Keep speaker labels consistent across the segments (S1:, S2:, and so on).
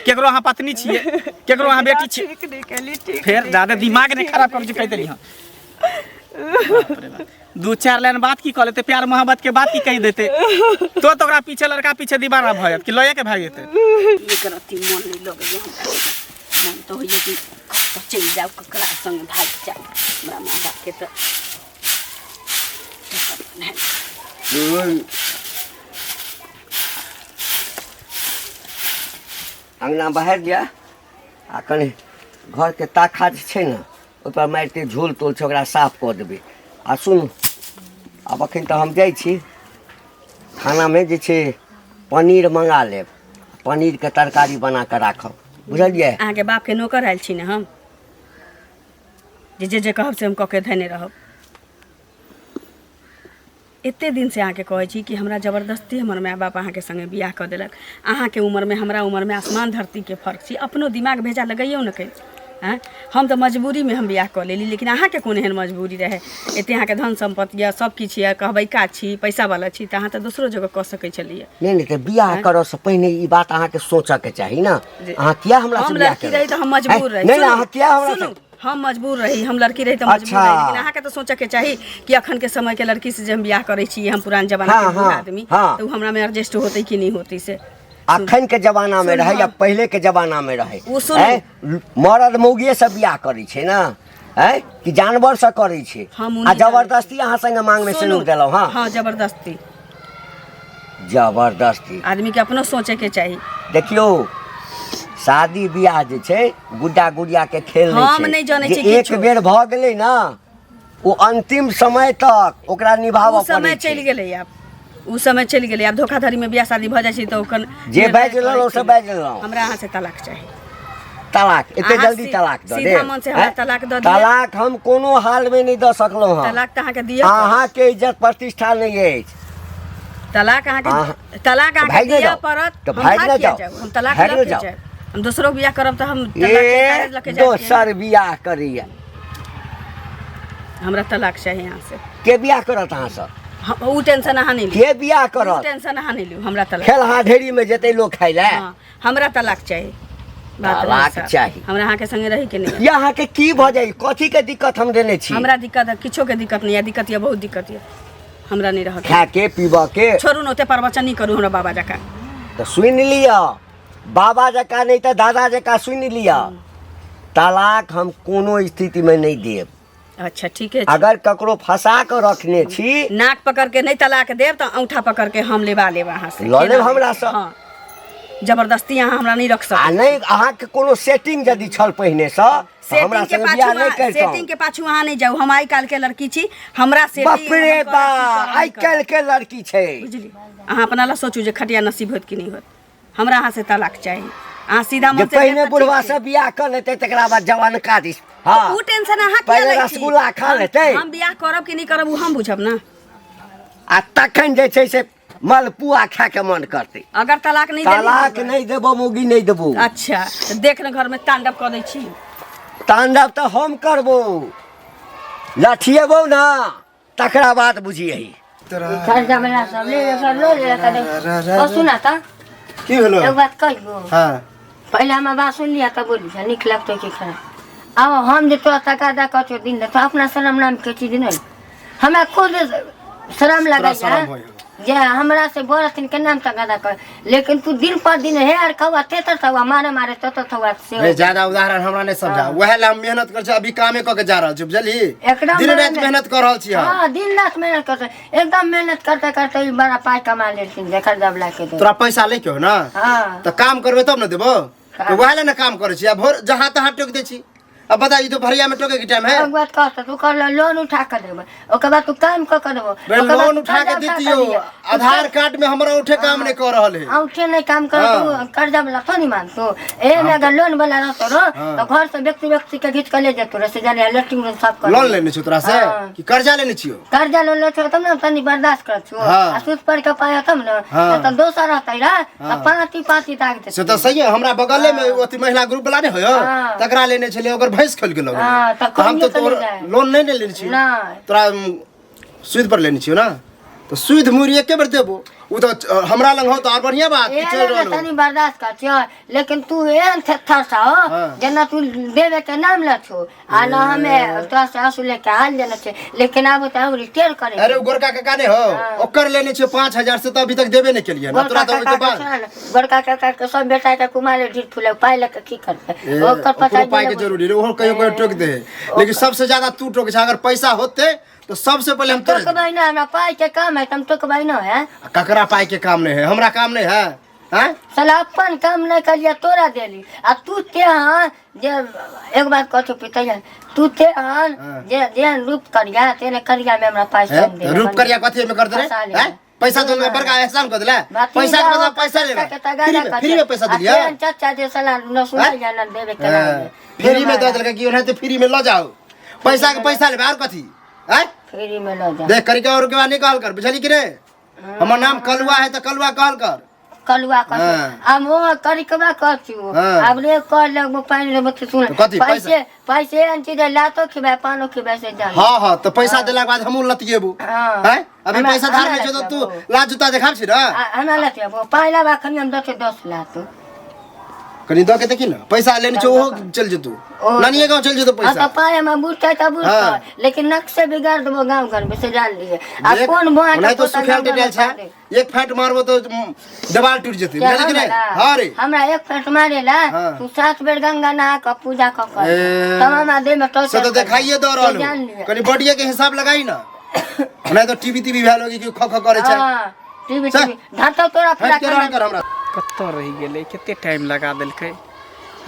S1: केकरो अहाँ पत्नी छियै केकरो अहाँ बेटी छियै
S2: ठीक नहीं केली ठीक
S1: फेर
S2: नहीं
S1: ज्यादा
S2: केली,
S1: दिमाग नहीं
S2: ठीक
S1: खराब
S2: नहीं
S1: करू जे कहि देली हँ बाप रे बाप। दू चार लाइन बात की कऽ लेते प्यार मोहब्बत के बात की कहि देते तो तो ओकरा पीछे लड़का पीछे दीवाना भऽ जायत कि लए के भागि जेतै
S2: एक रत्ती मन नहीं लगैया हमरा मन तऽ होइए कि कतऽ चलि जाउ ककरा संग भागि जाउ हमरा माय बापके तऽ
S3: अङ्गना बहारि दिअ आ कनि घरके ताखा जे छै ने ओहिपर मारिते झोल तोल छै ओकरा साफ कऽ देबै आ सुनू आब एखन तऽ हम जाइ छी खानामे जे छै पनीर मङ्गा लेब पनीरके तरकारी बना कऽ राखब बुझलियै
S2: अहाँके बापके नौकर आयल छी ने हम जे जे जे कहब से हम कऽ के धयने रहब एते दिनसँ अहाँके कहै छी कि हमरा जबरदस्ती हमर माय बाप अहाँके सङ्गे बियाह कऽ देलक अहाँके उमरमे हमरा उमरमे आसमान धरतीके फर्क छै अपनो दिमाग भेजा लगैयौ ने कनि आँय हम तऽ मजबूरीमे हम बियाह कऽ लेली लेकिन अहाँके कोन एहन मजबूरी रहै एते अहाँके धन सम्पत्ति यऽ सब किछु यऽ कहबैका छी पैसावला छी तऽ अहाँ तऽ दोसरो जगह कऽ सकै छलियै
S3: नहि नहि तऽ बियाह करऽसँ पहिने ई बात अहाँके सोचऽके चाही ने
S2: जे
S3: अहाँ किया हमरा से
S2: हम
S3: बियाह
S2: लड़की रही तऽ हम मजबूर रही
S3: नहि नहि
S2: सुनू,
S3: अहाँ किया हमरा से
S2: सुनू हम मजबूर रही हम लड़की रही तऽ मजबूर
S3: अच्छा।
S2: रही लेकिन अहाँके तऽ सोचऽके चाही कि अखन के समय के लड़की से जे हम बियाह करै छी हम पुरान जमाना के
S3: हाँ,
S2: बूढ़
S3: हाँ,
S2: आदमी
S3: हाँ।
S2: तऽ उ हमरा में एडजस्ट होतै कि नहि होतै से
S3: अखन के जमाना में
S2: सुनू,
S3: रहै या
S2: हाँ।
S3: पहिले के जमाना में रहै
S2: ओ सुनू।
S3: आँय? मरद मौगिए से बियाह करै छै ने आँय कि जानवर से करै छै
S2: हम ओ
S3: आ
S2: नहि जानै
S3: जबरदस्ती अहाँ संगे मांग में
S2: सुनू।
S3: सिनूर देलहुँ हँ
S2: हाँ जबरदस्ती
S3: जबरदस्ती
S2: आदमी के अपनो सोचे के चाही
S3: देखियौ शादी बियाह जे छै गुड्डा गुड़िया के खेल
S2: हम
S3: नहि छै
S2: नहि जनै
S3: जे
S2: छी
S3: एक
S2: किछो।
S3: बेर भऽ गेलै ने ओ अंतिम समय तक ओकरा निभाबऽ
S2: ओ समय
S3: पड़ै छै
S2: चलि गेलै आब ओ समय चलि गेलै आब धोखाधड़ी में बियाह शादी भऽ जाइ छै तऽ ओकर
S3: जे
S2: निर्णय
S3: बाजि लेलहुँ
S2: करै
S3: से
S2: छै।
S3: बाजि लेलहुँ।
S2: हमरा अहाँ से तलाक चाही
S3: तलाक एते
S2: अहाँ
S3: जल्दी तलाक दऽ
S2: सीधा
S3: देब
S2: मन से हमरा
S3: आँय?
S2: तलाक दऽ दिअ।
S3: तलाक हम कोनो हाल में नहि दऽ सकलहुँ हँ
S2: तलाक तऽ अहाँके दिअ पड़त।
S3: अहाँके इज्जत प्रतिष्ठा नहि अछि
S2: तलाक अहाँके तलाक अहाँके
S3: भागि ने
S2: दिअ
S3: जाउ।
S2: पड़त
S3: तऽ
S2: हम
S3: भागि
S2: भागि
S3: ने
S2: किया
S3: जाउ।
S2: जाउ हम तलाक
S3: भागि
S2: लऽ
S3: ने
S2: के
S3: जाउ।
S2: जायब हम दोसरो बियाह करब तऽ हम तलाक के
S3: ए
S2: कागज लऽ के जायब कि
S3: दोसर बियाह करैया
S2: हमरा तलाक चाही अहाँ से
S3: के बियाह करत अहाँसँ
S2: उ टेंशन अहाँ नहि लिअ
S3: के बियाह
S2: उ
S3: करत
S2: टेंशन अहाँ नहि लिअ हमरा तलाक
S3: खेलहा ढेरी में जेतै लोक खाय लए
S2: हाँ हमरा तलाक चाही बात रहै
S3: तलाक
S2: साफ।
S3: चाही।
S2: हमरा अहाँके संगे रहै के नहि
S3: ये अहाँके की भऽ जाइ कथी के दिक्कत हम देने छी
S2: हमरा दिक्कत है किछो के दिक्कत नहीं है दिक्कत यऽ बहुत दिक्कत यऽ हमरा नहीं रहत
S3: खाय के पीबऽ के
S2: छोड़ू ने ओते प्रवचन नहीं करू हमरा बाबा जकाँ
S3: तऽ सुनि लिअ बाबा जकाँ नहि तऽ दादा जकाँ सुनि लिअ तलाक हम कोनो स्थितिमे नहि देब
S2: अच्छा ठीके छै
S3: अगर ककरो फंसा कऽ रखने छी
S2: नाक पकड़ के नहीं तलाक देब तऽ औंठा पकड़ के हम लेबा लेब अहाँ से
S3: लऽ लेब हमरासँ।
S2: हाँ जबरदस्ती अहाँ हमरा नहीं रख
S3: आ
S2: सकब
S3: नहि अहाँके कोनो सेटिंग यदि छल पहिनेसँ तऽ हमरा
S2: सेटिंग के
S3: संगे बियाह
S2: पाछू
S3: नहि
S2: अहाँ-
S3: करितहुँ
S2: सेटिंग के पाछू अहाँ नहीं जाउ हम आइ काल्हि के लड़की छी हमरा सेटिंग
S3: बाप रे
S2: हम करब,
S3: बा
S2: की करब,
S3: आइ
S2: नहि करब।
S3: काल्हि के लड़की छै
S2: बुझली अहाँ अपना ला सोचू जे खटिया नसीब होत कि नहीं होत हमरा अहाँ से तलाक चाही अहाँ सीधा
S3: जे
S2: मन से
S3: पहिने
S2: देब तऽ
S3: बुढ़वा
S2: ठीक
S3: से
S2: छै।
S3: बियाह कऽ लेतै तकरा बाद जवानका दिस हाँ
S2: उ टेंशन अहाँ किया
S3: पहिले
S2: लै छी?
S3: रसगुल्ला खा
S2: हम-
S3: लेतै।
S2: हम बियाह करब कि नहीं करब उ हम बुझब ना
S3: आ तखन जे छै से मलपुआ खाय के मन करतै
S2: अगर तलाक नहीं देली
S3: तलाक नहि देबो मौगी नहि देबो
S2: अच्छा तऽ देख ने घर में तांडव कऽ दै छी
S3: तांडव तऽ हम करबो लठिएबो ना तकरा बाद बुझियही
S4: खर्चा वाला सब ले ले सब ले ले कने ओ सुना त
S5: की भेलो
S4: एगो बात कहियो
S5: हाँ
S4: पहिले हमर बात सुन लिया तब बोली छ नीक लगतो कि खराब आब हम जे तोरा तकादा कहतो दिन तो अपना शरम नाम के चीज नहीं हमरा खुद शरम
S5: तोरा
S4: लगे
S5: शरम होय
S4: जे हमरा से बड़ हथिन के नाम तकादा कर लेकिन तू दिन पर दिन हे आर कौआ तेतर थौआ मारे मारे तोतर थौआ से
S5: रे ज्यादा उदाहरण हमरा नहीं समझा वएह ला हम मेहनत कर छी अभी कामे कऽ के जा रहल छी बुझलही
S4: एकदम
S5: दिन राति मेहनत कर रहल छी हम
S4: हाँ दिन रात मेहनत करते एकदम मेहनत करते करते ई बड़ा पाई कमा लेलखिन जकर दबला के दे
S5: तोरा पैसा लै के हो ना
S4: हाँ
S5: तऽ काम करबै तब ने देबो तऽ वएह ला ने काम करै छी आ भोर जहाँ तहाँ टोकि दै छी अब बता ई दोपहरिया में टोके के टाइम है
S4: एक बात कहत तू कर लोन उठा के देबो ओकर बाद तू काम क के देबो
S5: बे
S4: ओकर बाद
S5: लोन
S4: तू
S5: उठा के
S4: कर्जा उठा
S5: दितियो
S4: दिहे।
S5: आधार कार्ड में हमरा उठे काम नहीं कर रहल है
S4: औठे नहीं काम कर
S5: हाँ।
S4: तू कर्जा वाला थोड़ी मानतो ए में अगर लोन वाला रहतो रो
S5: हाँ।
S4: तो घर से व्यक्ति व्यक्ति के घीच के ले जेतो रे से जाने लेट्रिन रूम साफ कर
S5: लोन लेने छियो तोरा से
S4: हाँ।
S5: कि कर्जा लेने छियो
S4: कर्जा लोन ले छो तब ने तनी बर्दाश्त कर छो
S5: हाँ।
S4: आ सूद पर के पाया तब ने
S5: हाँ।
S4: तो दोसर रहतै रे
S5: हाँ।
S4: त पाँती पाँती दाग देतै
S5: से तऽ सही है हमरा बगले में अथी महिला ग्रुप वाला नहीं होयो
S4: हाँ।
S5: तकरा लेने छलै ओकर भैंस खोल के लऽ गेलै
S4: हाँ, तऽ
S5: तऽ हम
S4: कहियो
S5: तऽ
S4: तऽ
S5: तोर
S4: ले जाए।
S5: लोन नहीं ने लेने छियो
S4: नहि
S5: तोरा सूद पर लेने छियो ना तऽ सूद मुरी एके बेर देबो ओ तऽ हमरा लग हो तऽ आओर बढ़िया बात कि चलि रहल हो।
S4: तनी बर्दाश्त कर छियो लेकिन तू एहन थेथर सा हो
S5: हाँ।
S4: जेना तू देवे के नाम ल छो आ न हमे तोरा से आंसू लेके हाल देने छे लेकिन आब तऽ हम रिटेल करे
S5: अरे उ गोरका काका ने हो ओकर लेने छै 5000 से तऽ अभी तक देबे नहीं केलिए ना
S4: गोरका
S5: तोरा तऽ
S4: काका
S5: ओहिके
S4: के
S5: बाद
S4: सुन ने, गोरका काका के सब बेटा के कुमारे ढीठ फूले पाइ लेके की करते
S5: ए,
S4: ओकर
S5: ओकरो
S4: पता
S5: पाइ के जरूरी रहे ओहो कहियो कहियो टोक दे लेकिन सबसे ज्यादा तू टोक छै अगर पैसा होते तो सबसे पहले हम तोरे
S4: टोकबै ना हमरा पाइ के काम है त हम टोकबै ना है
S5: ककरा पाइ के काम नहीं है हमरा काम नहीं है हैं
S4: साला अपन काम नहीं करिया तोरा देली आ तू ते हन जे एक बात कहतो पितैया तू ते हन
S5: हाँ।
S4: जे जेहन रूप करिया तेने करिया में हमरा पाइ
S5: हैं?
S4: सब दे
S5: रूप करिया कथी में कर दे रे
S4: फंसा ले।
S5: हैं? पैसा तो बड़का एहसान कर दिला पैसा के बदला पैसा ले फ्री में पैसा दिलिया
S4: चाचा जे साला न सुनाई जा न देवे के
S5: हाँ, फ्री में दे देलकै कि ओनाहिते फ्री में लऽ जाओ पैसा के पैसा लेबै आर कथी हैं
S4: फ्री में ल जा
S5: देख करिका और के बाद नहीं कहल कर बुझली कि रे हमर नाम कलुआ है तऽ कलुआ कहल कर
S4: कलुआ कथी
S5: हाँ।
S4: आब ओ करिकबा कथी ओ
S5: हाँ।
S4: आब रे कह लग पानि लेबो तऽ सुन
S5: तो कथी, पैसा?
S4: पैसे पैसे एहन चीज है लातो खिबै पानो खिबै से जान
S5: हाँ हाँ तो पैसा देला के बाद हमहूँ लतियेबू
S4: हाँ।
S5: हैं अभी
S4: हमरा-
S5: पैसा धार में
S4: हमरा
S5: छौ तऽ तू
S4: लतियेबू।
S5: लात जूता देखाब छी ना
S4: हमरा लतियेबू पहिला बार खनी हम दस 10 लात
S5: कनी दऽ के देखी ना पैसा लेने छौ ओहो चलि जेतौ
S4: ओ।
S5: नानिये गाँव चलि जेतौ
S4: हाँ
S5: पैसा
S4: तो पाए हम बुझते तो बुझते
S5: हाँ।
S4: लेकिन नक्शे बिगाड़ देबो गाँव घर में से जान लिए आ
S5: देख,
S4: कौन भुआ के
S5: ओनाहितो
S4: पोता
S5: सुखायल
S4: गाँव घर
S5: टेटायल
S4: में
S5: छै
S4: पा दे।
S5: एक फैट मारबो तऽ देवाल टूटि जेतै
S4: क्या
S5: बुझलही कि नहि
S4: हमरा?
S5: हाँ रे
S4: हमरा एक फेंट मारे ला
S5: हाँ।
S4: तू 7 बेर गंगा नहा के पूजा क कर
S5: ए,
S4: तब हमरा देह में टॉर्चर
S5: से तऽ देखाइए दऽ रहल
S4: जान
S5: हो
S4: लिए
S5: कनी बॉडीए के हिसाब लगाई ना ओनाहितो टीवी तीवी भेल होगी कि ख ख करै छै
S4: हाँ टीवी
S5: चल।
S4: टीवी ढांटो तोरा पूरा
S5: हटि के रहल कर हमरा
S1: कतऽ रहि गेलै कते टाइम लगा देलकै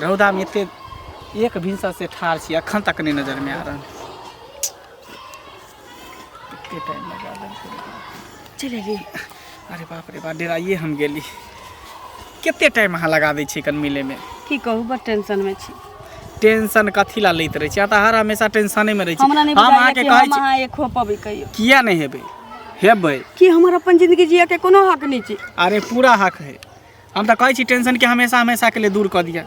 S1: रौदामे एते एक भिनसर से ठाढ़ छी अखन तक नहि नजरमे आ रहल कते टाइम लगा देलकै
S2: चलि एली
S1: अरे बाप रे बाप डेराइए हम गेली कते टाइम अहाँ लगा दै छियै कन मिलैमे
S2: की कहू बड़ टेंशनमे छी
S1: टेंशन कथी ला लैत रहै छी अहाँ तऽ हर हमेशा टेंशनेमे रहै छी
S2: हमरा नहि
S1: हम
S2: बुझाइए
S1: अहाँके
S2: कि
S1: कहै
S2: हम
S1: छी
S2: अहाँ एक हो पबै कहियो
S1: किया नहि हेबै हेबै
S2: कि हमर अपन जिंदगी जिए के कोनो हक नहि छै
S1: अरे पूरा हक है हम तऽ कहै छी टेंशनके हमेशा हमेशाके लिए दूर कऽ दिअ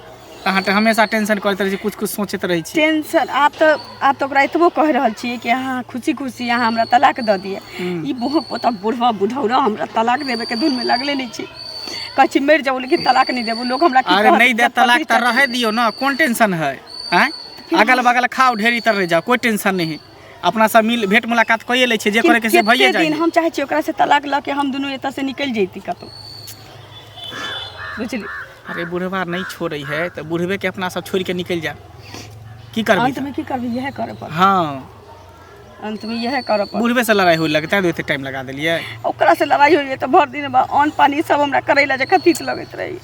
S1: अहाँ तऽ हमेशा टेंशन करैत रहै छी कुछ कुछ सोचैत रहै छी
S2: टेंशन आब तऽ ओकरा एतबो कहि रहल छियै कि अहाँ खुशी खुशी अहाँ हमरा तलाक दऽ दिअ ई बोह पोता बुढ़वा बुढ़ौरा हमरा तलाक देबे के धुन में लगले नहि छै कहै छी मरि जाउ लेकिन तलाक नहि देबो लोग हमरा की
S1: अरे
S2: कहत?
S1: नहीं दे
S2: जब
S1: तलाक
S2: पति
S1: तऽ रहे दियौ ना कोन टेंशन है आँय अगल बगल खाओ ढेरी तर रह जाओ कोई टेंशन नहीं है अपना सब मिल भेंट मुलाकात कइए लै छियै जे करे के से भइए
S2: कते
S1: जाइ
S2: दिन हम चाहै छी ओकरा से तलाक लऽ के हम दुनू एतऽ से निकलि जैती कतौ बुझली
S1: अरे बुढ़वा नहीं छोड़ै है तऽ बुढ़बे के अपना सब छोड़ि के निकलि जाए की करबै
S2: अंत में की करबै इएह करऽ पड़त
S1: हँ
S2: अंत में इएह करऽ पड़त
S1: बुढ़बे से लड़ाई होय लगतै एते टाइम लगा देलियै
S2: ओकरा से लड़ाई होइए तऽ भरि दिन अन्न पानि सब हमरा करैला जकाँ तीत लगैत रहै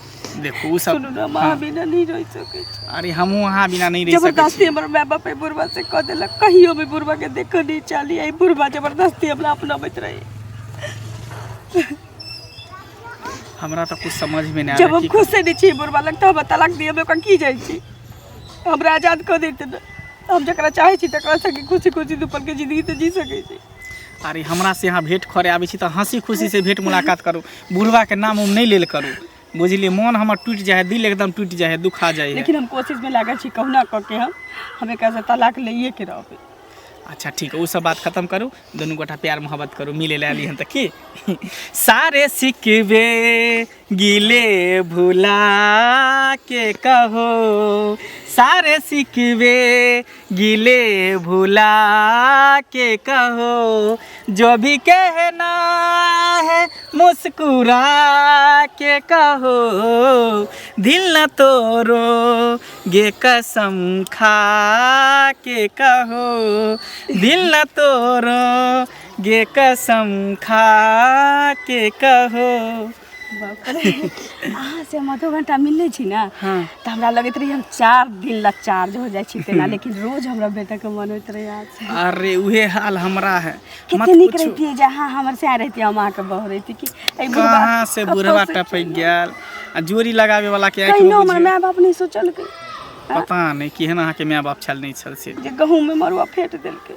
S1: देखू उ सब
S2: सुनू ने हम अहाँ बिना नहि रहि सकै छी
S1: अरे हमहूँ अहाँ बिना नहीं रहि सकै
S2: जबरदस्ती हमर माय बाप एहि बुढ़बा से कऽ देलक कहियो भी बुढ़बा के देखऽ नहि चाहली एहि बुढ़बा जबरदस्ती हमरा अपनाबैत रही
S1: हमरा तऽ कुछ समझ में नहीं
S2: जब
S1: आबै
S2: हम
S1: की
S2: खुशे नहि छी बुढ़बा लग तऽ हमरा तलाक दिअ हम ओकरा की जाइ छी हमरा आजाद कऽ देत ने हम जकरा चाहै छी तकरा संगे खुशी खुशी दुपल के जिंदगी तऽ जी सकै छी
S1: अरे हमरा से यहाँ भेंट करे आबै छी तऽ हंसी खुशी से भेंट मुलाकात करू बुढ़वा के नाम उम नहीं लेल करू बुझलियै मन हमर टूटि जाइ है दिल एकदम टूटि जाइ है दुखा जाइ है
S2: लेकिन हम कोशिश में लागल छी कहुना कऽ के हम एकरा से तलाक लैए के रहबै
S1: अच्छा ठीक है ओ सब बात खत्म करू दुनू गोटा प्यार मोहब्बत करू मिले लए अली हन तऽ की सारे सिकबे गिले भुला के कहो सारे सिकबे गिले भुला के कहो जो भी कहना है मुस्कुरा के कहो दिल न तोरो गे कसम खा के कहो दिल न तोरो गे कसम खा के कहो
S2: बाप रे अहाँ से हम आधो घंटा मिलने छी ना
S1: हाँ।
S2: तऽ हमरा लगैत रही हम 4 दिन ला चार्ज हो जाइ छी तेना लेकिन रोज हमरा बेटा के मन होइत रही आज
S1: अरे उहे हाल हमरा है मत
S2: कते नीक
S1: पूछू।
S2: रहितियै जे अहाँ हमर से रहितियै हम अहाँके बहू रहिती कि एहि बुढ़बा
S1: कहाँ से
S2: कतौ
S1: बुढ़वा
S2: से
S1: टपक
S2: चलि
S1: गेल आ जोड़ी लगावे वाला के आँखि में
S2: कहिनो हमर
S1: बुझियौ।
S2: माय बाप नहि सोचलकै
S1: पता नहीं केहन अहाँके माय बाप छल नहीं छल से
S2: जे गहूँम में मरुआ फेंट देलकै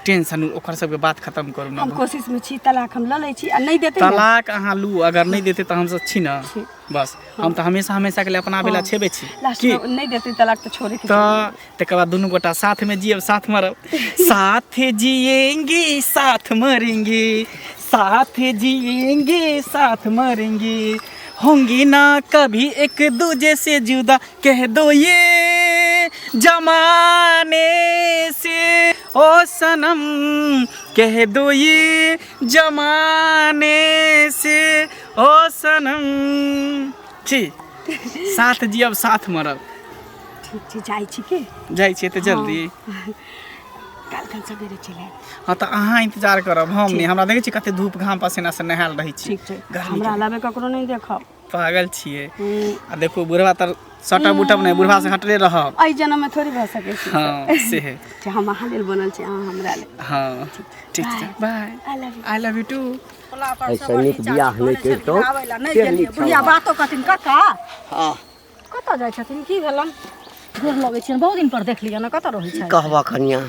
S1: टेंशन ओकर सबके बात खत्म करू ना
S2: हम कोशिश में छी तलाक हम लऽ लै छी आ नहि देतै ने
S1: तलाक अहाँ लू अगर नहीं देते तऽ हमसब छी ना बस हम तऽ हमेशा हमेशा के लिए अपना बेला छेबे छी
S2: लास्ट
S1: की
S2: में नहि देतै तलाक तऽ छोड़े के
S1: तऽ तकर बाद दुनू गोटा साथ में जियब साथ मरब साथ जिएंगे साथ मरेंगे साथ जिएंगे साथ मरेंगे, होंगे ना कभी एक दूजे से जुदा, कह दो ये जमाने से ओ सनम, कह दो ये जमाने से ओ सनम। छी साथ जियब साथ मरब।
S2: ठीक छै, जाइ छी के?
S1: जाइ छियै तऽ जल्दी।
S2: काल्हि खन सवेरे चलि आयब।
S1: हँ तऽ अहाँ इंतजार करब, हम नहि। हमरा देखै छी कते धूप घाम पसीना से नहायल रहै छी।
S2: ठीक छै।
S1: गर्मी।
S2: हमरा अलावे ककरो नहि देखब।
S1: पागल छियै। आ देखू बुढ़वा तर सटब उठब नहि, बुढ़वा से हटले रहब।
S2: एहि जन्ममे थोड़ी भऽ सकै छै।
S1: हँ से है।
S2: छै, हम अहाँ लेल बनल छी, अहाँ हमरा लेल।
S1: हँ ठीक छै, bye.
S2: I love you.
S1: I love you too.
S3: एहिसँ नीक बियाह नहि करितहुँ से नीक छल।
S6: बुढ़िया बातो कहथिन कका।
S3: हँ।
S6: कतऽ जाइ छथिन, की भेलन? गोर लगै छियनि, बहुत दिन पर देखलियनि ने, कतऽ रहै
S3: की
S6: छै?
S3: कहबह कनिया,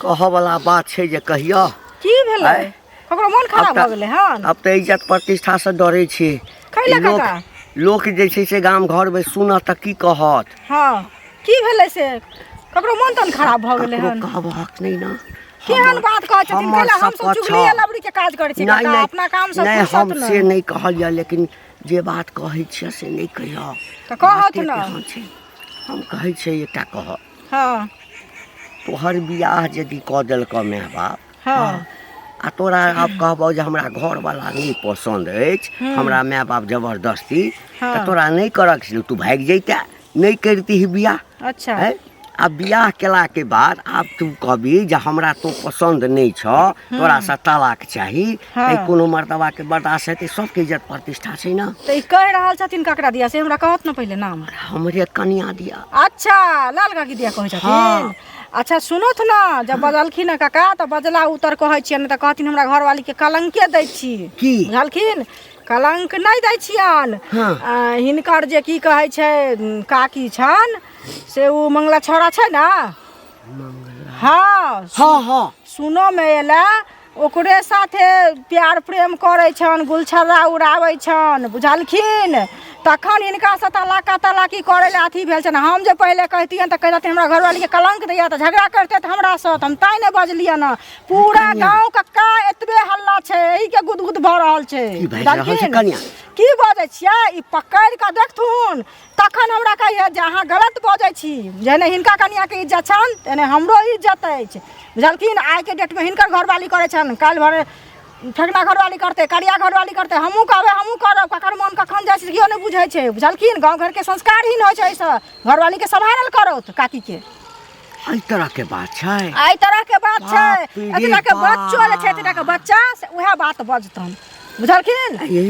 S3: कहऽवला बात छै जे कहियह।
S6: की भेलै?
S3: आँय?
S6: ककरो मन खराब
S3: आब तऽ-
S6: भऽ गेलै हन?
S3: आब तऽ इज्जत प्रतिष्ठासँ डरै छी।
S6: कैला
S3: लोक
S6: काका?
S3: लोक जे छै से गाम घरमे सुनत तऽ की कहत?
S6: हँ, की भेलै से? ककरो मन तन खराब भऽ गेलै
S3: ककरो
S6: हन?
S3: कहबहक नहि ने।
S6: केहन बात कहै छथिन?
S3: हमर
S6: कैला हमसब
S3: शपथ
S6: चुगलिये
S3: छह।
S6: लबड़ी के काज करै छी
S3: नहि
S6: काका?
S3: नहि
S6: अपना काम से
S3: नहि,
S6: फुर्सत
S3: हम से
S6: नहि।
S3: नहि कहलियै, लेकिन जे बात कहै छियै से नहि कहियह।
S6: तऽ कहत
S3: बाते
S6: ने।
S3: केहन छै, हम कहै छियै एकटा कहब।
S6: हँ।
S3: तोहर बियाह यदि कऽ देलकऽ माय बाप,
S6: हँ,
S3: आ तोरा आब कहबौ जे हमरा घरवला नहि पसन्द अछि, हमरा माय बाप जबरदस्ती,
S6: हँ।
S3: तऽ तोरा नहि करक छलौ, तू भागि जैते, नहि करितिही बियाह।
S6: अच्छा।
S3: हैं? आ बियाह केलाके बाद आब तू कहबी जे हमरा तो पसन्द नहि छऽ, तोरासँ तलाक चाही।
S6: हँ।
S3: तऽ कोनो मर्तबाके बर्दाश्त हेतै? सबके इज्जत प्रतिष्ठा छै ने।
S6: तऽ ई कहि रहल छथिन ककरा दिया, से हमरा कहत ने पहिले नाम।
S3: हमरे कनिया दिया।
S6: अच्छा, लाल काकी दिया कहै छथिन?
S3: हँ।
S6: अच्छा, सुनथु ने, जब बजलखिन हँ काका तऽ बजला उतर कहै छियनि, नहि तऽ कहथिन हमरा घरवालीके कलंके दै छी।
S3: की?
S6: बुझलखिन? कलंक नहि दै छियनि।
S3: हँ।
S6: हिनकर जे की कहै छै काकी छनि से ओ मंगला छौड़ा छै ने। हँ।
S3: हँ हँ।
S6: सुनऽमे एलै ओकरे साथे प्यार प्रेम करै छनि, गुलछर्रा उड़ाबै छनि, बुझलखिन? तखन हिनकासँ तलाका तलाकी करै लए अथी भेल छनि। हम जे पहिले कहितियनि तऽ कहितथिन हमरा घरवालीके कलंक दैया, तऽ झगड़ा करितथि हमरासँ, तऽ हम तैँ नहि बजलियनि हँ। पूरा गाँव कक्का एतबे हल्ला छै, एहिके गुदगुद भऽ रहल छै।
S3: की बाजि रहल छै
S6: बुझलखिन?
S3: कनिया?
S6: की बजै छियै? ई पकड़ि कऽ देखथुन, तखन हमरा कहिए जे अहाँ गलत बजै छी। जेहने हिनका कनियाके इज्जत छनि तेहने हमरो इज्जत अछि, बुझलखिन? आइके डेटमे हिनकर घरवाली करै छनि, काल्हि भरे ठेकना घरवाली करतै, करिया घरवाली करतै। हमहूँ कहबै, हमहूँ करब। ककर मन कखन जाइ छै केओ नहि बुझै छै, बुझलखिन? गाँव घरके संस्कारहीन होइ छै एहिसँ। घरवालीके सम्हारल करौत काकीके।
S3: एहि तरहके बात छै?
S6: एहि तरहके बात छै।
S3: बाप रे
S6: एतेक के बच्चो जे छै, एतेक के बच्चा से उएह बात बजतन, बुझलखिन?
S3: ये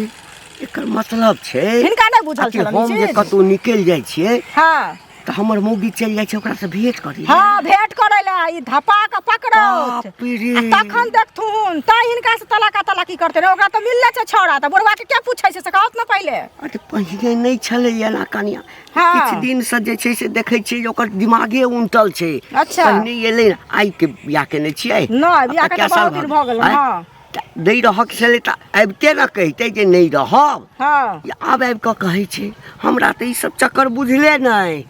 S3: एकर मतलब छै
S6: हिनका नहि बुझल
S3: अथी
S6: छलनि ई
S3: हम जे
S6: चीज।
S3: कतहु निकलि जाइ छियै
S6: हँ,
S3: तऽ हमर मौगी चलि जाइ छै ओकरासँ भेँट करै लए।
S6: हँ, भेंट करै लए ई धपा कऽ पकड़त
S3: बाप रे।
S6: आ तखन देखथुन। तैं हिनका से तलाका तलाकी करते रहे। ओकरा तऽ मिलले छै छौड़ा, तऽ बुढ़वा के क्या पूछै छै से कहत ने पहिले।
S3: अरे पहिने नहि छलै एना कनिया।
S6: हँ।
S3: किछु दिनसँ जे छै से देखै छियै जे ओकर दिमागे उनटल छै।
S6: अच्छा।
S3: पहिने एलै ने, आइके बियाह केने छियै?
S6: नहि, बियाह
S3: आब
S6: के
S3: कए
S6: तऽ
S3: साल
S6: बहुत दिन भऽ गेल।
S3: आँय?
S6: हँ।
S3: तऽ नहि रहक छलै तऽ आबिते ने कहितै जे नहि रहब।
S6: हँ।
S3: आब आबि कऽ कहै छै, हमरा तऽ ई सब चक्कर बुझले नहि।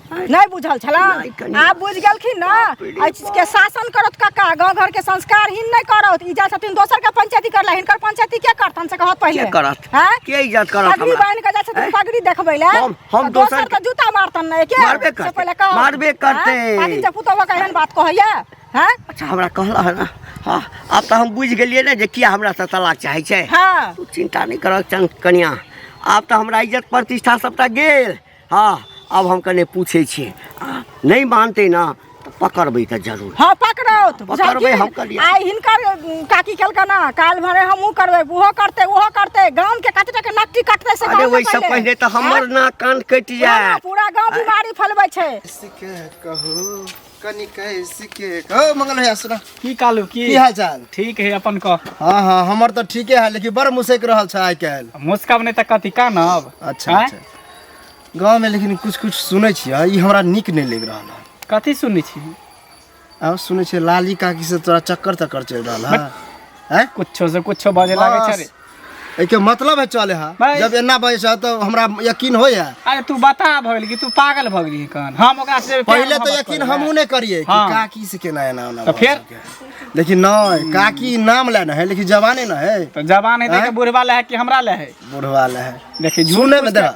S6: नहि बुझल छला?
S3: नहि कनि।
S6: आब बुझि गेलखिन ने?
S3: बाप रे।
S6: एहि चीजके शासन करत कक्का, गाँव घरके संस्कारहीन नहि करत। ई जाइ छथिन दोसर के पंचायती करला, हिनकर पंचायती के करतन से कहत पहिले।
S3: के करत?
S6: हैं?
S3: के इज्जत करत
S6: पगड़ी
S3: हमरा?
S6: बान्हि के जाइ छथिन
S3: हैं?
S6: पगड़ी देखबै लए।
S3: हम
S6: तऽ दोसर
S3: दोसर
S6: के जूता मारतन ने के?
S3: मारबे
S6: से
S3: करतै,
S6: पहिले कहत।
S3: मारबे करतै।
S6: हैं? पाटिल जे पुतोह के एहन बात कहैया हैं?
S3: अच्छा, हमरा कहला है ना। हाँ, आब तऽ हम बुझि गेलियै ने जे किया हमरा से तलाक चाहै छै।
S6: हाँ।
S3: तू चिंता नहि करऽ चन कनिया, आब तऽ हमरा इज्जत प्रतिष्ठा सबटा गेल। हाँ, आब हम कने पूछै छियै, आ नहि मानतै ने तऽ पकड़बै तऽ जरूर।
S6: हाँ, पकड़ौत।
S3: पकड़बै हम
S6: बुझलखिन?
S3: कनिया।
S6: आइ हिनकर काकी केलकै ना, काल्हि भरे हमहूँ करबै, ओहो करतै, ओहो करतै, गाम के कतेक के नकटी कटतै से
S3: अरे
S6: कहू ने।
S3: ओहिसँ पहिने तऽ हमर
S6: आँय?
S3: नाक कान कटि
S6: पूरा ना,
S3: जायत।
S6: पूरा गाँव बीमारी फैलबै छै।
S5: के कहू कनि कैसे के कहो मंगल भैया, सुना।
S1: की कालू, की
S5: की हाल चाल?
S1: ठीक है, अपन कह।
S5: हाँ हाँ, हमर तऽ ठीके है, लेकिन बड़ मुसक रहल छै आइ काल्हि।
S1: मुस्काब नहि तऽ कथी कानब?
S5: अच्छा।
S1: आँय?
S5: अच्छा, गाँव में लेकिन कुछ कुछ सुनै छियै, ई हमरा नीक नहि लागि रहल है।
S1: कथी सुनै छी?
S5: आब सुनै छियै लाली काकी से तोरा चक्कर तक्कर चलि रहल है, हैं?
S1: कुछो से कुछो बजे लागे छै रे।
S5: बस, एहिके मतलब है चले है।
S1: भाई।
S5: जब एना बजै छै तऽ हमरा यकीन होइए।
S1: अरे तू बता भऽ गेल कि तू पागल भऽ गेली? कन हम ओकरा से प्यार
S5: पहिले तऽ
S1: मोहब्बत
S5: यकीन
S1: करबै?
S5: हमहूँ नहि करियै कि
S1: हाँ।
S5: काकी से केना एना ओना
S1: तऽ
S5: भऽ
S1: फेर?
S5: सकै। लेकिन नहीं काकी नाम ले न है लेकिन जवाने न है।
S1: तो जवान है तो बुढ़वा ले है कि हमरा ले है?
S5: बुढ़वा ले है।
S1: देखी झूठ
S5: सुने में दे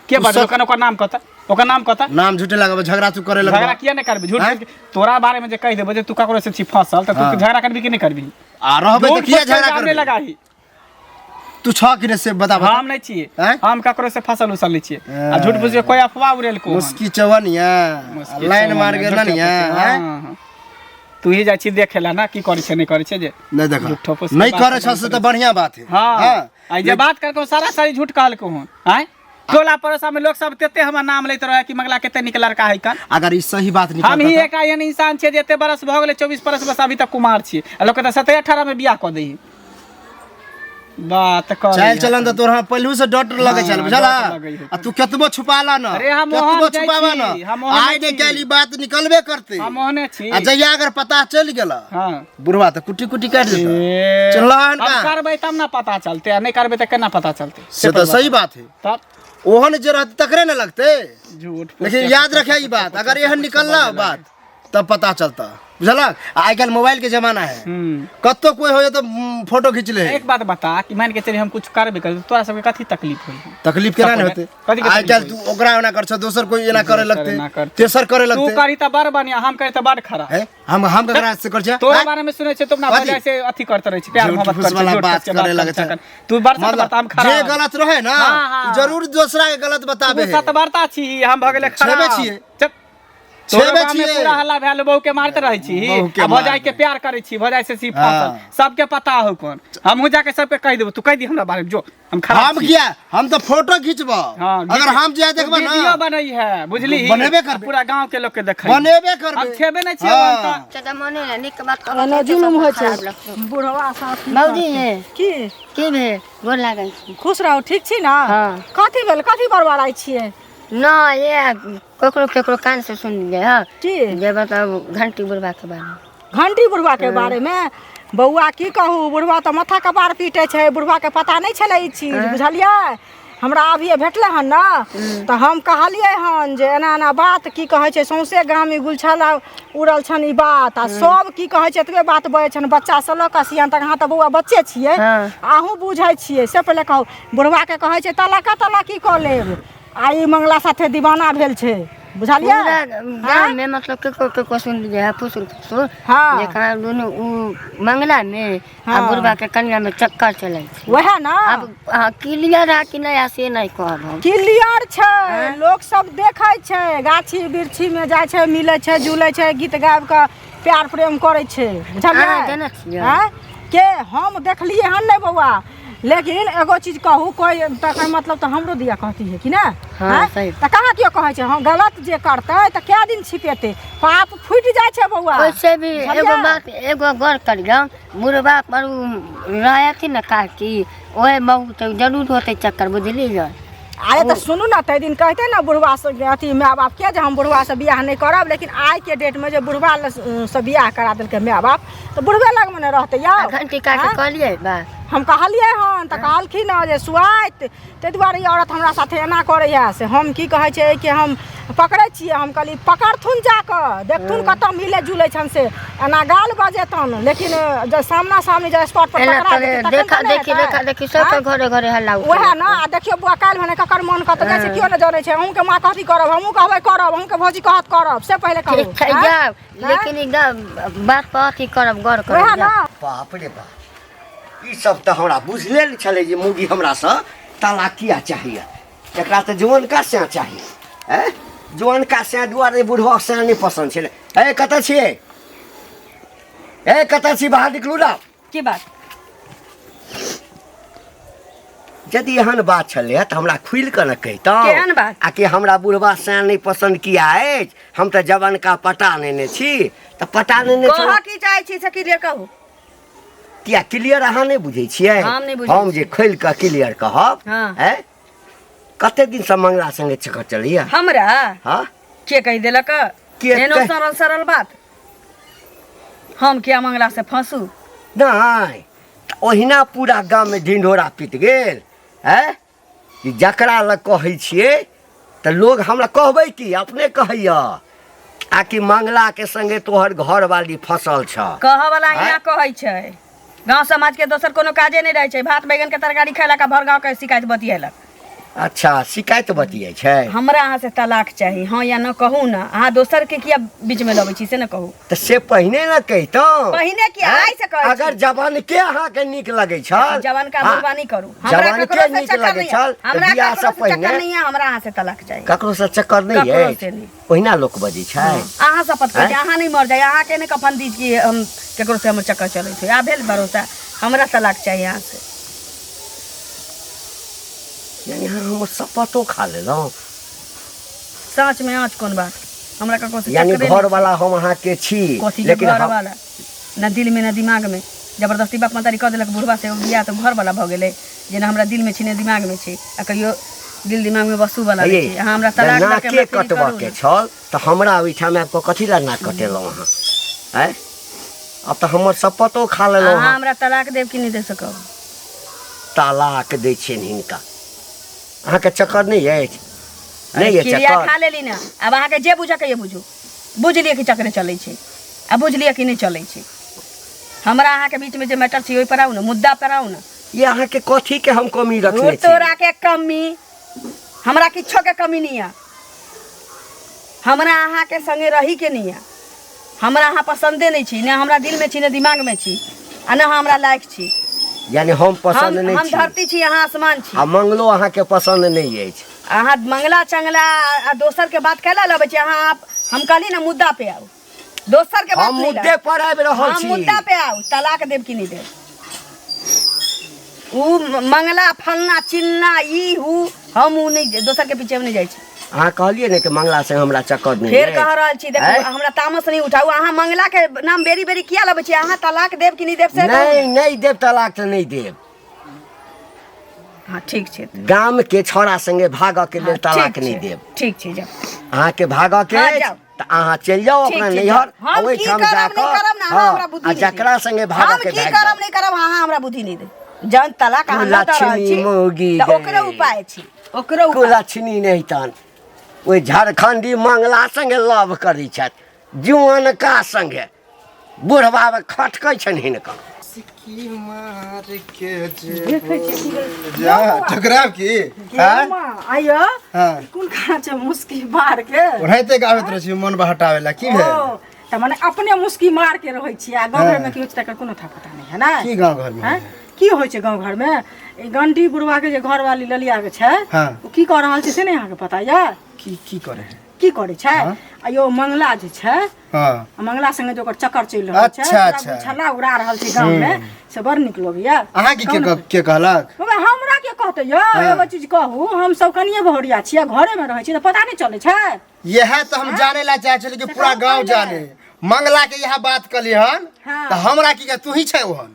S1: के बाजू ओकर ओकर नाम कहता, ओकर नाम कहता।
S5: नाम झूठे लगाबे, झगड़ा तू करे लगबा।
S1: झगड़ा किया नहीं करबी? झूठ
S5: आँय?
S1: तोरा बारे में जे कहि देबो जे तू ककरो से छी फसल, त तू
S5: हाँ।
S1: झगड़ा करबी कि नहीं करबी?
S5: आ रहबे
S1: झूठ
S5: त किया
S1: फूस के
S5: झगड़ा
S1: इल्जाम नहीं
S5: करबे?
S1: लगाही।
S5: तू छ कि से बता बता।
S1: हम नहीं छिए,
S5: आँय?
S1: हम ककरो से फसल उसल नहीं छिए। आ झूठ फूस के कोई अफवाह उड़ेल को
S5: मुस्की चवनिया
S1: मुस्की
S5: लाइन मार
S1: चवनिया,
S5: गेल
S1: झूठ
S5: निया।
S1: फूस के, हाँ, हाँ। तू ही जाइ छी देखे ला ना की करै छै नहीं करै छै जे
S5: नहीं देखा
S1: झूठो फूस के
S5: नहीं
S1: बात
S5: करे छ से त बढ़िया बात है।
S1: हाँ, आ जे बात करके सारा सारी झूठ कहलको हन। आँय टोला पड़ोसा में लोग सब तेते हमर नाम लैत रहे कि मंगला कते नीक लड़का है कन।
S5: अगर ई सही बात निकल
S1: हम ही एक एहन इंसान छियै जे एते बरस भऽ गेलै, 24 बरस बस अभी तक कुमार छियै। आ लोक तऽ 17 18 में बियाह कऽ दै। बात कर
S5: चाल चलन त तोरा पहलू से डर लगे छल
S1: हाँ,
S5: बुझला।
S1: डर लगै है।
S5: आ तू केतबो छुपाला न,
S1: अरे हम
S5: केतबो
S1: ओहन जाइ
S5: छुपावा
S1: छी,
S5: न,
S1: हम ओहन
S5: आइ
S1: छी।
S5: ने काल्हि ई बात निकलबे करते।
S1: हम ओहने छी।
S5: आ जहिया अगर पता चलि गेल,
S1: हाँ,
S5: बुढ़वा त कुटी कुटी काटि देतौ।
S1: ए,
S5: चलहन
S1: हम
S5: का?
S1: करबै तब ना पता चलते, आ नहीं करबै तऽ केना पता चलते?
S5: से त सही बात है।
S1: तब
S5: ओहन जे रहते तकरे न लगते।
S1: झूठ फूस
S5: लेकिन
S1: के
S5: याद रखे ई बात, अगर एहन निकलला बात तब पता चलता बुझलक। आइ काल्हि मोबाइल के जमाना है, कतौ कोई हो तो फोटो खींच ले।
S1: एक बात बता कि मान के चली हम कुछ करबे करबै तोरा सबके कथी तकलीफ होई?
S5: तकलीफ केना ने होते?
S1: कथी के
S5: आइ
S1: तकलीफ
S5: काल्हि तू ओकरा ओना कर छ, दोसर कोई एना करे
S1: एना
S5: लगते,
S1: करतै।
S5: तेसर करे
S1: तू
S5: लगते।
S1: करी तऽ बड़ बढ़िया, हम करी तऽ बड़ खराब।
S5: है हम ककरा से कर छै?
S1: तोरा
S5: हैं?
S1: बारे में सुनै छै तुम ना
S5: कथी?
S1: भजाय से अथी करते रहै छै, प्यार
S5: झूठ
S1: मोहब्बत
S5: फूस
S1: करै छै,
S5: वाला
S1: झूठ
S5: बात
S1: फूस के बात
S5: करे लगै
S1: करै
S5: छै।
S1: छै। तू बड़
S5: मतलब
S1: सतबरता, हम खराब।
S5: जे गलत रहे ना,
S1: हाँ, हाँ।
S5: जरूर दूसरा के गलत बताबे
S1: तू
S5: है।
S1: सतबरता छी, हम भऽ गेलै खराब।
S5: छेबे छियै।
S1: चुप। तोरो
S5: छेबे
S1: गाँव में
S5: छियै।
S1: पूरा हल्ला भेल, बहू के मारते रहै छी
S5: बहू के
S1: आ भौजाई
S5: मारते।
S1: के प्यार करै छी, भौजाई से छी
S5: हाँ।
S1: फसल, सबके पता हो कोन। हमहूँ जाके सबके कहि देबो, तू कहि दी हमरा बारे में जो हम खराब
S5: हम
S1: छी।
S5: किया, हम तो फोटो खींचबो।
S1: हाँ,
S5: अगर हम जाए देखबो ना,
S1: वीडियो बनई है बुझली,
S5: बनेबे करबे।
S1: पूरा गांव के लोग के देखै
S5: बनेबे करबे।
S1: हम छेबे नहीं छियै।
S5: हाँ।
S1: हम तऽ।
S4: चाचा मने ने नीक बात कहलहुँ,
S6: एना
S4: तऽ
S6: जुलुम
S4: सबके
S6: होइ छै।
S4: खराब लगतौ।
S6: बुढ़वा साथ
S4: भौजी ये
S6: की
S4: की भेल? गोर लागै छी।
S6: खुश रहू, ठीक छी ना?
S4: हाँ।
S6: कथी भेल, कथी बड़बड़ाइ छियै?
S4: न ये ककरो ककरो कान से सुन लियै हँ
S6: की?
S4: जे बताउ घंटी बुढ़वा के बारे में।
S6: घंटी बुढ़वा के बारे में? बौआ की कहू, बुढ़वा तऽ माथा कपार पीटै छै। बुढ़वा के पता नहि छलै ई चीज, बुझलियै? हमरा अभिये भेटलै हन ने तऽ हम कहलियै हन जे एना एना बात की कहै छै, सौंसे गाम ई गुलछल उड़ल छनि ई बात, आ सब की कहै छै एतबे बात बजै छनि, बच्चा से लऽ कऽ सियान तक। अहाँ तऽ बौआ बच्चे छियै,
S4: हाँ।
S6: अहूँ बुझै छियै। से पहिले कहू, बुढ़वा के कहै छै तलाका तलाकी कऽ लेब, आ ई मंगला साथे दीवाना भेल छै, बुझलियै?
S4: पूरा गाँव में मतलब केकरो केकरो सुन लियै है फुसुर फुसुर,
S6: हाँ।
S4: जे कहाँ दुनू उ मंगला में आ
S6: हाँ।
S4: बुढ़वा के कनिया में चक्कर चलै छै।
S6: वएह ना।
S4: आब अहाँ क्लियर है कि नहीं है से नहीं कहब हम।
S6: क्लियर छै, लोक सब देखै छै, गाछी वृक्षी में जाइ छै, मिलै छै, जुलै छै, गीत गाबि कऽ प्यार प्रेम करै छै, बुझलियै?
S4: अहाँ जानै छियै?
S6: आँय? के हम देखलियै हन नहि बौआ, लेकिन एगो चीज कहू, कोई तकर मतलब तऽ हमरो दिया कहती है कि ने?
S4: हाँ,
S6: आँय?
S4: सही।
S6: तऽ कहाँ केओ कहै छै? हम गलत जे करतै तऽ कए दिन छिपेतै? पाप फूटि जाइ छै बौआ।
S4: वैसे भी
S6: बुझलियै?
S4: एगो बात एगो गौर करियौ, बुढ़वा पर उ रहथिन ने काकी, ओहे बहुत जरूर होतै चक्कर, बुझलियै?
S6: अरे तऽ सुनू ने, ताहि दिन कहते ने बुढ़वा से अथी माय बाप के जे हम बुढ़वा से बियाह नहि करब, लेकिन आइ के डेट में जे बुढ़वा से बियाह करा देलकै माय बाप, तऽ बुढ़वे लगमे ने रहतै यौ।
S4: आ घंटी काट के कहलियै बा?
S6: हम कहलियै हन तऽ कहलखिन हँ जे सुआइत, ताहि दुआरे ई औरत हमरा साथे एना करैए। से हम की कहै छै कि हम पकड़ै छियै। हम कहलियै पकड़थुन जाकऽ देखथुन कतऽ मिलै जुलै छनि, से एना गाल बजेतन, लेकिन जे सामना सामनी जे स्पॉट पर
S4: एना
S6: पकड़ा
S4: करे
S6: जेतै तखन
S4: देखा
S6: तऽ नहि
S4: देखी
S6: हेतै।
S4: देखा देखी सबके घरे घरे हल्ला उठल।
S6: वएह ने। आ देखियौ बौआ, काल्हि भने ककर मन कतऽ जाइ छै केओ नहि जनै छै। अहूँके माँ कहती करब, हमहूँ कहबै करब, अहूँके भौजी कहत करब, से पहिले कहू।
S4: ठीक छै।
S6: आँय?
S4: जाउ, लेकिन ई बात पर अथी करब, गौर
S6: वएह
S4: करब।
S6: ने।
S4: जाउ।
S3: बाप रे बाप, ई सब तऽ हमरा बुझले नहि छलै जे मौगी हमरासँ तलाक किया चाहिए। एकरा तऽ जवानका सैं चाही। ऐं, जवानका सैं दुआरे बुढ़वा सैं नहि पसन्द छलै। ए कतऽ छियै? ए कतऽ छी? बाहर निकलू ना।
S2: की बात?
S3: यदि एहन बात छलै तऽ हमरा खुलि कऽ ने कहितहुँ।
S2: केहन बात?
S3: आ कि हमरा बुढ़वा सैं नहि पसन्द किया अछि, हम तऽ जवानका पटा नेने छी, तऽ पटा नेने
S2: कहऽ
S3: छलहुँ।
S2: की चाहै छी से क्लियर कहू।
S3: किया क्लियर अहाँ नहि बुझै छियै?
S2: हम नहि बुझै
S3: हम जे खोलि कऽ क्लियर कहब।
S2: हाँ।
S3: ऐं, कते दिनसँ मंगला संगे चक्कर चलैया?
S2: हमरा
S3: हाँ।
S2: के कहि देलक?
S3: के
S2: एहनो
S3: कहि-
S2: सरल सरल बात, हम किया मंगला से फंसू?
S3: नहि तऽ ओहिना पूरा गाममे ढिंढोरा पीट गेल। ऐं, कि जकरा लग कहै छियै तऽ लोग हमरा कहबै की अपने कहैया। आ कि मंगला के संगे तोहर घर वाली फसल छ?
S2: कहऽ वाला अहिना कहै छै। गांव समाज के दोसर कोनो काजे नहि रहै छै, भात बैगन के तरकारी खैलक आ भर गांव के शिकायत बतियेलक।
S3: अच्छा, शिकायत बतियै छै?
S2: हमरा अहाँ से तलाक चाही, हाँ या न कहू ना। अहाँ दोसर के किया बीच में लबै छी से न कहू।
S3: तऽ से पहिने ने कहितहुँ।
S2: पहिने किया? आइ से कहै छी।
S3: अगर जवानके अहाँके नीक लगै छल,
S2: जवानका
S3: हाँ,
S2: बुढ़बा नहि करू। हमरा
S3: जवानके
S2: ककरो से
S3: नीक
S2: चक्कर
S3: लगै
S2: नहि
S3: छल तऽ
S2: हमरा
S3: बियाह
S2: ककरो
S3: से
S2: से चक्कर
S3: पहिने
S2: नहीं है, हमरा अहाँ से तलाक चाही।
S3: ककरो से चक्कर नहि
S2: ककरो
S3: अछि?
S2: से नहि।
S3: ओहिना लोक बजै छै।
S2: अहाँ शपथ करै छी,
S3: आँय?
S2: अहाँ नहि मर जाइ, अहाँके नहि कफन दी कि हम ककरो से हमर चक्कर चलैत होइ। आ भेल भरोसा, हमरा तलाक चाही अहाँ से।
S3: यानी अहाँ हमर शपथो खा लेलहुँ?
S2: साँच में आँच कोन बात, हमरा ककरो से
S3: यानी
S2: चक्करे
S3: घर
S2: नहि।
S3: वाला हम अहाँके छी।
S2: कथी के
S3: लेकिन
S2: घर
S3: हम
S2: वाला? न दिल में न दिमाग में। जबरदस्ती बाप महतारी कऽ देलक बुढ़वा से बियाह तऽ घर वाला भऽ गेलै। जेना हमरा दिल में छी ने दिमाग में छी, आ कहियो दिल दिमाग में वस्तु वाला नहि
S3: हे
S2: छी। अहाँ हमरा तलाक दऽ के
S3: नाके
S2: हमरा फ्री
S3: कटबऽ
S2: करू
S3: के
S2: ने।
S3: छल तऽ हमरा ओहिठाम आबि कऽ कथी लए नाक कटेलहुँ अहाँ? आँय, आब तऽ हमर शपथो खा लेलहुँ।
S2: अहाँ
S3: अहाँ
S2: हमरा तलाक देब कि नहि दे सकब?
S3: तलाक दै छियनि हिनका। अहाँके चक्कर नहि अछि? नहि अछि
S2: क्रिया
S3: चक्कर?
S2: खा लेली ने, आब अहाँके जे बुझऽ के बुझू। बुझि लिअ कि चक्करे चलै छै, आ बुझि लिअ कि नहि चलै छै। हमरा अहाँके बीचमे जे मैटर छै ओहि पर आउ ने, मुद्दा पर आउ ने।
S3: ई अहाँके कथी के हम कमी रखने छी?
S2: तोरा के कमी, हमरा किछो के कमी नहीं है। हमरा अहाँके संगे रही के नहीं है। हमरा अहाँ पसंदे नहीं छी, ने हमरा दिल में छी, ने दिमाग में छी, आ ने हमरा लायक छी।
S3: यानी हम पसंद
S2: हम
S3: नहि
S2: हम
S3: छी?
S2: धरती छी, अहाँ आसमान छी।
S3: आ मंगलो अहाँके पसंद नहि अछि?
S2: अहाँ मंगला चंगला आ दोसर के बात कैला लबै छी अहाँ? आप हम कहली ना मुद्दा पे आउ, दोसर के बात
S3: हम
S2: नहीं
S3: मुद्दे
S2: लाउ।
S3: पर आबि रहल
S2: हम
S3: छी।
S2: मुद्दा पे आउ, तलाक देब कि नहीं देब? उ मंगला फलना चिलना ई हु हम उ नहीं, दोसर के पीछे हम नहीं जाइ छी।
S3: अहाँ कहलियै ने कि मंगला से हमरा चक्कर नहि
S2: फेर
S3: अछि।
S2: कह रहल छी, देखू
S3: आँय?
S2: हमरा तामस नहीं उठाउ। अहाँ मंगला के नाम बेरी बेरी किया लबै छी? अहाँ तलाक देब कि नहीं देब से कहू।
S3: नहि, नहि देब तलाक तऽ नहि देब।
S2: हाँ ठीक छै।
S3: गाम के छौड़ा संगे भागऽ के लेल तलाक
S2: ठीक
S3: नहि
S2: छै,
S3: देब।
S2: ठीक छै, जाउ।
S3: अहाँके भागऽ के
S2: हाँ,
S3: अछि
S2: जाउ।
S3: तऽ अहाँ चलि जाउ
S2: ठीक
S3: अपना
S2: छै,
S3: नैहर।
S2: जाउ। हम की
S3: ओहिठाम
S2: करब
S3: जाकऽ
S2: नहि करब ना, अहाँ
S3: हाँ,
S2: हमरा बुद्धि
S3: आ
S2: नहि देब।
S3: जकरा संगे भागऽ
S2: हम
S3: के
S2: की
S3: भागि
S2: करब
S3: जाउ।
S2: नहि करब, अहाँ हमरा बुद्धि नहि देब। जहन तलाक अहाँ लऽ रहल
S3: कुलक्षणी
S2: छी
S3: मौगी
S2: तऽ ओकरो
S3: गई।
S2: उपाय छै, ओकरो उपाय।
S3: कुलक्षणी नहि तहन ओहि झारखंडी मंगला संगे लव करै छथि, जुअनका संगे बुढ़बा खटकै छनि हिनका।
S5: की मार के जा ठकराब की? हाँ?
S6: आइयो।
S5: हाँ।
S6: कोन खाना छै मुस्की मार के?
S5: ओनाहिते गाबैत रहै छी मन बहटावे ला। की भेल?
S6: ओ, तऽ मने अपने मुस्की मार के रहै छी आ गाँव घरमे की होइ छै तकर कोनो था पता नहि है ने?
S5: की गाँव घर में?
S6: हैं? की होइ छै गाँव घरमे? ई गंडी बुढ़वा के जे घरवाली ललिया के छै,
S5: हाँ।
S6: ओ की कऽ रहल छै से नहि अहाँके पता यऽ?
S5: की की करे है?
S6: की करै छै? आ यौ, मंगला जे छै,
S5: हाँ,
S6: आ मंगला संगे जे ओकर चक्कर चलि रहल छै,
S5: अच्छा,
S6: पूरा
S5: अच्छा।
S6: छल्ला उड़ा रहल छै गाँव मे, से बड़ नीक लगैया।
S5: अहाँके के कहलक?
S6: बाबा, हमरा के कहतै यौ? एगो चीज कहू, हम सब कनिये बहुरिया छियै, घरे मे रहै छियै तऽ पता नहि चलै छै?
S5: यह तो हम जाने ला चाहे छली कि
S6: से
S5: पूरा
S6: कहू
S5: गांव
S6: पहिले।
S5: जाने मंगला के यह बात कली हन।
S6: हाँ।
S5: तो हमरा की कहे, तू ही छै ओहन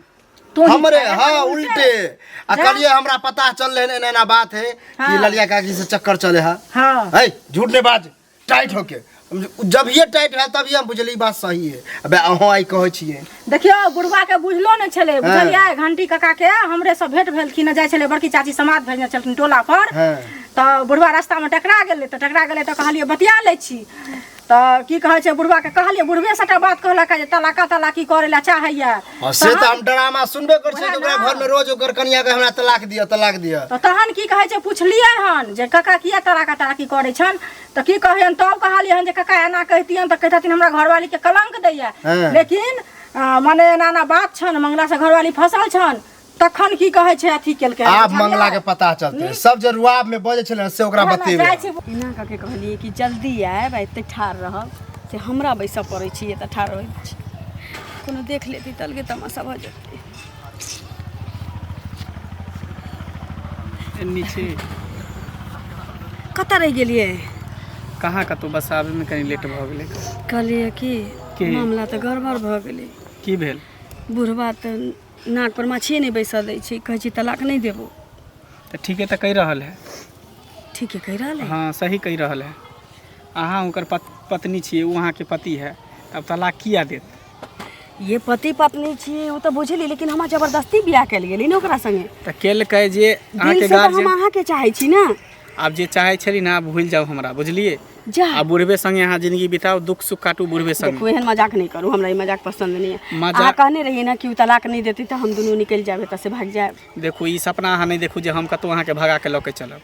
S6: तू ही
S5: हमरे
S6: छै,
S5: हाँ
S6: उल्टे।
S5: उल्टे आ
S6: जा।
S5: कहलिए हमरा पता चल रहे एना एना बात है कि
S6: हाँ।
S5: ललिया काकी से चक्कर चले है।
S6: हाँ।
S5: है झूठ नहीं बाज, टाइट होके जब ये टाइट है तब ये हम बुझली बात सही है। अबे अहों आई कहै छियै।
S6: देखियौ, बुढ़वा के बुझलो नहि छलै, बुझलियै? घंटी काका के हमरे सब भेंट भेलखिन, जाइ छलै बड़की चाची समाद भेजने छलखिन टोला पर,
S5: हाँ।
S6: तऽ बुढ़वा रास्तामे टकरा गेलै, तऽ टकरा गेलै तऽ कहलियै बतिया लै छी, तऽ की कहै छै, बुढ़वा के कहलियै, बुढ़वे सबटा बात कहलक जे तलाका तलाकी करै लए चाहैया।
S5: हाँ, से तऽ हम ड्रामा सुनबे कर छियै कि ओकरा
S6: वएह ना।
S5: घर में रोज ओकर कनिया के हमरा तलाक दिअ, तलाक दिअ।
S6: तऽ तहन की कहै छै, पुछलियै हन जे काका किया तलाका तलाकी करै छनि, तऽ की कहैयन, तब कहलियै हन जे काका एना कहितियन तऽ कहितथिन हमरा घरवाली के कलंक दैया,
S5: हाँ।
S6: लेकिन मने एना एना बात छनि, मंगला से घरवाली फसल छनि, तखन की कहै छै अथी केलकै।
S5: आब
S6: बुझलियै?
S5: मंगला के पता चलते, सब जे रुआब में बजै छलै से ओकरा
S6: वएह ना,
S5: बतेबै।
S6: जाइ छी।
S2: एना कऽ के कहलियै कि जल्दी आयब आ एते ठाढ़ रहब, से हमरा बैसऽ पड़ै छै, एतऽ ठाढ़ रहै छी, कोनो देख लेती तऽ अलगे तमाशा भऽ जेतै।
S1: एन्नी छी।
S2: कतऽ रहि गेलियै?
S1: कहाँ कतहु, बस आबैमे कनि लेट भऽ गेलै।
S2: कहलियै कि
S1: की?
S2: मामला तऽ गड़बड़ भऽ गेलै।
S1: की भेल?
S2: बुढ़बा तऽ नाक पर माछिए नहि बैसऽ दै छै, कहै छै तलाक नहि देबो।
S1: तऽ ठीके तऽ कहि रहल है।
S2: ठीके कहि रहल है?
S1: हाँ, सही कहि रहल है। अहाँ हुनकर पत्नी छियै, ओ अहाँके पति है, तब तलाक किया देत?
S2: ये पति पत्नी छियै ओ तऽ बुझली, लेकिन हमरा जबरदस्ती बियाह कयल गेलै ने ओकरा संगे।
S1: तऽ केलकै जे
S2: दिल
S1: अहाँके
S2: से तऽ हम
S1: गार्जियन
S2: अहाँके चाहै छी ने।
S1: आब जे चाहै छली ने आब भूलि जाउ हमरा, बुझलियै?
S2: जा
S1: आ बुढ़बे संगे अहाँ जिंदगी बिताउ, दुख सुख काटू बुढ़बे संगे।
S2: देखू, एहन मजाक नहि करू, हमरा ई मजाक पसंद नहि है।
S1: मजाक-
S2: अहाँ कहने रहियै ने कि ओ तलाक नहि देतै तऽ हम दुनू निकलि जायब एतऽ से भागि जायब।
S1: देखू, ई सपना अहाँ नहि देखू जे हम कतहु अहाँके भगा के लऽ के चलब,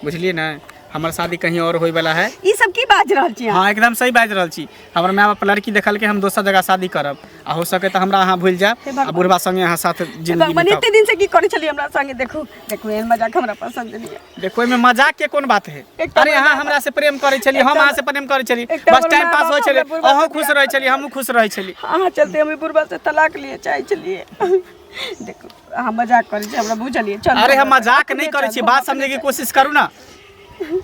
S1: बुझलियै ने? हमर शादी कहीं और होय वाला है।
S2: ई सब की बाजि रहल छी अहाँ?
S1: हाँ, एकदम सही बाजि रहल छी। हमर माय बाप लड़की देखलकै, हम दोसर जगह शादी करब आ हो सके तऽ हमरा अहाँ भूलि जायब
S2: हे भगवान।
S1: आ बुढ़बा संगे अहाँ साथ जिंदगी
S2: भगवान,
S1: बिताउ।
S2: एते दिन से की करै छलियै हमरा संगे? देखू देखू, एहन मजाक हमरा पसंद नहीं है।
S1: देखो, एहिमे मजाक के कोन बात है?
S2: एकटा
S1: अरे अहाँ
S2: मजाक-
S1: हमरा से प्रेम करै छली, हम अहाँ से प्रेम करै छली,
S2: एकटा
S1: बस
S2: हमर
S1: टाइम
S2: माय
S1: पास
S2: बाप
S1: होइ छलै।
S2: हमरा बुढ़बा
S1: अहूँ
S2: से
S1: खुश
S2: बियाह
S1: रहै छली, हमहूँ खुश रहै छली।
S2: अहाँ चलते हम ई बुढ़बा से तलाक लिए चाहै छलियै। देखू, अहाँ मजाक करै छी, हमरा बुझलियै। चलू,
S1: अरे हम
S2: हमरा
S1: मजाक
S2: अपने
S1: नहि करै छी,
S2: चलू,
S1: बात
S2: अपने
S1: समझै के
S2: चलू।
S1: कोशिश करू ना,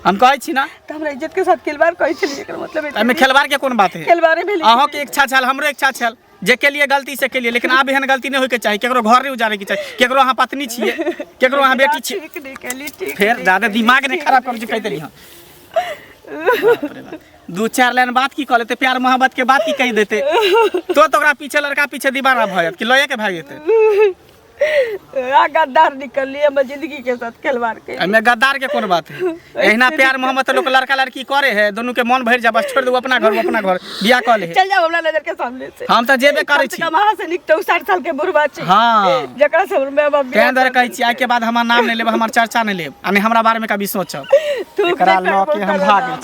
S1: हम कहै छी ना।
S2: तऽ हमरा इज्जत के साथ खिलवाड़ करै छलियै, एकर मतलब एते
S1: एहिमे खेलवाड़ के कोन बात है?
S2: खेलवाड़े भेलै।
S1: अहूँ के इच्छा छल, हमरो इच्छा छल, जे के लिए गलती से केलिए, लेकिन आब एहन गलती नहि होइके चाही। केकरो घर नहि उजाड़े के चाही, केकरो अहाँ पत्नी छियै, केकरो अहाँ बेटी छियै।
S2: ठीक नहि केली, ठीक
S1: फेर
S2: नहि
S1: ज्यादा
S2: केली,
S1: दिमाग नहि
S2: ठीक
S1: खराब
S2: नहि
S1: करू जे कहि
S2: केली।
S1: देली। हँ, बाप रे बाप। दू चारि लाइन बात की कऽ लेते, प्यार मोहब्बत के बात की कहि देते तो ओकरा पीछे लड़का पीछे दीवाना भऽ जायत कि लए के भागि जेतै।
S2: आ गद्दार निकलली, हमर जिंदगी के साथ खिलवाड़ के।
S1: एहिमे गद्दार के कोन बात है? एहिना प्यार मोहब्बत लोग लड़का लड़की करे है, दोनों के मन भरि जाए, बस छोड़ दू, अपना घर अपना घर बियाह कऽ ले।
S2: चल जाओ हमरा नजर के सामने से।
S1: हम तऽ जेबे करै
S2: कम से
S1: छी।
S2: कम अहाँ से नीक तऽ 60 साल के बुढ़बा छै।
S1: हाँ।
S2: जकरा से हमर माय बाप
S1: तें
S2: बियाह
S1: दुआरे
S2: कऽ
S1: कहै छी, आइ के बाद हमर नाम नहि लेब, हमर चर्चा नहि लेब आ नहि हमरा बारे मे कभी सोचब।
S2: थूक
S1: एकरा
S2: नहि
S1: लऽ के हम
S2: करबो
S1: भागै छी।